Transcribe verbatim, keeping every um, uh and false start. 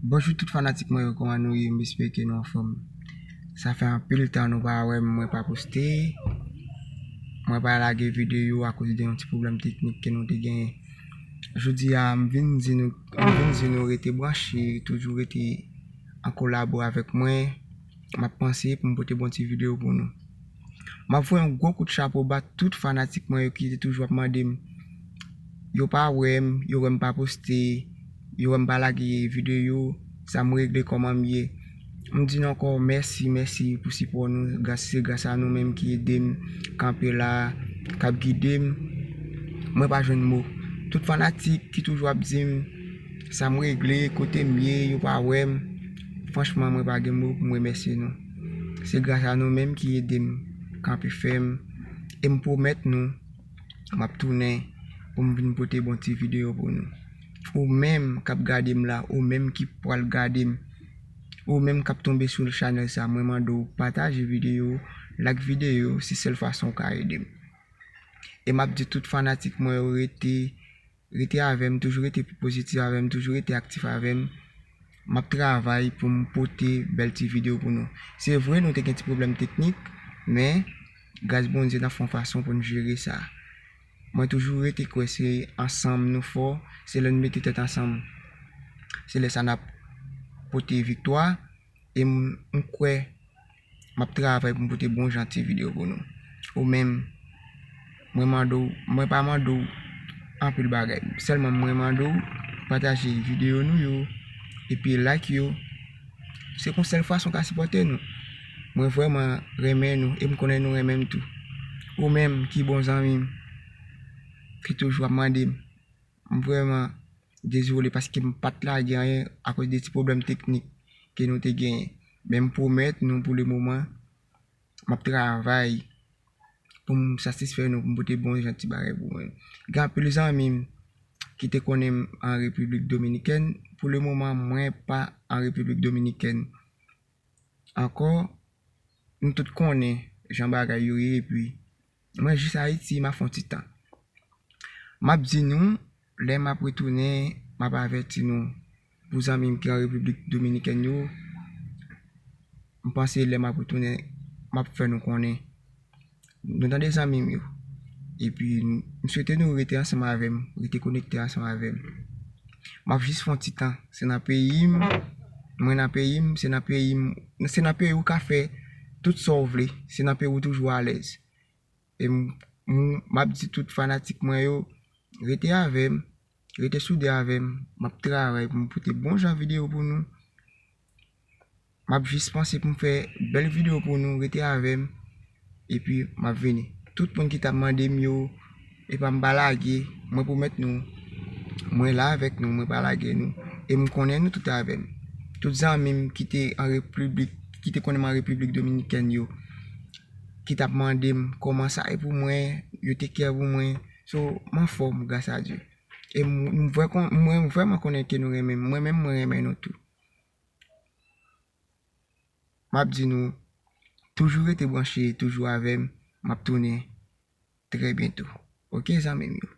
Bonjou tout fanatik mwen yo, kòman nou ye? M espere ke nou anfòm. Sa fè anpil tan nou pa wè m, mwen pa poste, mwen pa lage videyo akoz de yon ti pwoblèm teknik ke nou te genyen. Jodi a, m vin di nou, m vin di nou rete branche, toujou rete an kolabo avèk mwen. M ap panse pou m pote bon ti videyo pou nou. M ap voye yon gwo kout chapo ba tout fanatik mwen yo ki te toujou ap mande m. Yo pa wè m, yo wè m pa poste, yo wè m pa lage videyo, sa m regle, kòman m ye. M di nou ankò mèsi, mèsi pou sipò nou. Gras, se gras a nou menm ki ede m kanpe la, k ap gide m. Mwen pa jwenn mo. Tout fanatik ki toujou ap di m sa m regle, kote m ye, yo pa wè m. Franchman, mwen pa gen mo pou m remèsye nou. Se gras a nou menm ki ede m kanpe fèm. E m pwomèt nou, m ap tounen pou m vin pote bon ti videyo pou nou. Ou menm k ap gade m la, ou menm ki pral gade m, ou menm k ap tonbe sou chanèl sa, mwen mande w pataje videyo, like videyo, se sèl fason w ka ede m. E m ap di tout fanatik mwen yo rete, rete avè m, toujou rete pozitif avè m, toujou rete aktif avè m. M ap travay pou m pote bèl ti videyo pou nou. Se vre, nou te gen ti pwoblèm teknik, men gras Bondye, n ap fè yon fason pou n jere sa. Mwen toujou rete kwè se ansanm nou fò, se lè n mete tèt ansanm, se lè sa n ap pote viktwa. E m, m kwè m ap travay pou m pote bon jan ti videyo pou nou. Ou menm, mwen mande w, mwen pa mande w anpil bagay. Sèlman mwen mande w pataje videyo nou yo, epi like yo. Se kon sèl fason w ka sipòte nou. Mwen vrèman renmen nou, e m konnen nou renmen m tou. Ou menm ki bon zanmi m, ki toujou ap mande m, m vrèman dezole paske m pa t lage anyen akoz de ti pwoblèm teknik ke nou te genyen. Men m pwomèt nou pou le moman, m ap travay pou m satisfè nou, pou m pote bon jan ti bagay pou mwen. Gen anpil zanmi m ki te konnen m an Repiblik Dominikèn. Pou le moman, mwen pa an Repiblik Dominikèn ankò. Nou tout konnen jan bagay yo ye, epi mwen jis Ayiti, m ap fè yon ti tan. M ap di nou, lè m ap retounen, m ap avèti nou. Pou zanmi m ki an Repiblik Dominikèn yo, m panse lè m ap retounen, m ap fè nou konnen. Nou tande zanmi m yo. Epi, m swete nou rete ansanm avè m, rete konekte ansanm avè m. M ap jis fè yon ti tan. Se nan peyi m, mwen nan peyi m, se nan peyi m, se nan peyi w ka fè tout sa w vle. Se nan peyi w toujou alèz. E m, m, m ap di tout fanatik mwen yo, rete avè m, rete soude avè m. M ap travay pou m pote bon jan videyo pou nou. M ap jis panse pou m fè bèl videyo pou nou, rete avè m. Epi, m ap vini. Tout moun ki t ap mande m yo, epa m pa lage, mwen pwomèt nou, mwen la avèk nou, mwen pa lage nou. E m konnen nou tout avè m. Tout zanmi m ki te an Repiblik, ki te konnen m an Repiblik Dominikèn yo, ki t ap mande m kòman sa ye pou mwen, yo te kè pou mwen. So, m anfòm, gras a Dye. E m, m vrè kon, mwen vrèman konnen ke nou renmen m. Mwen menm, mwen renmen nou tou. M ap di nou, toujou rete branche, toujou avè m. M ap tounen trè byento. Oke, zanmi m yo?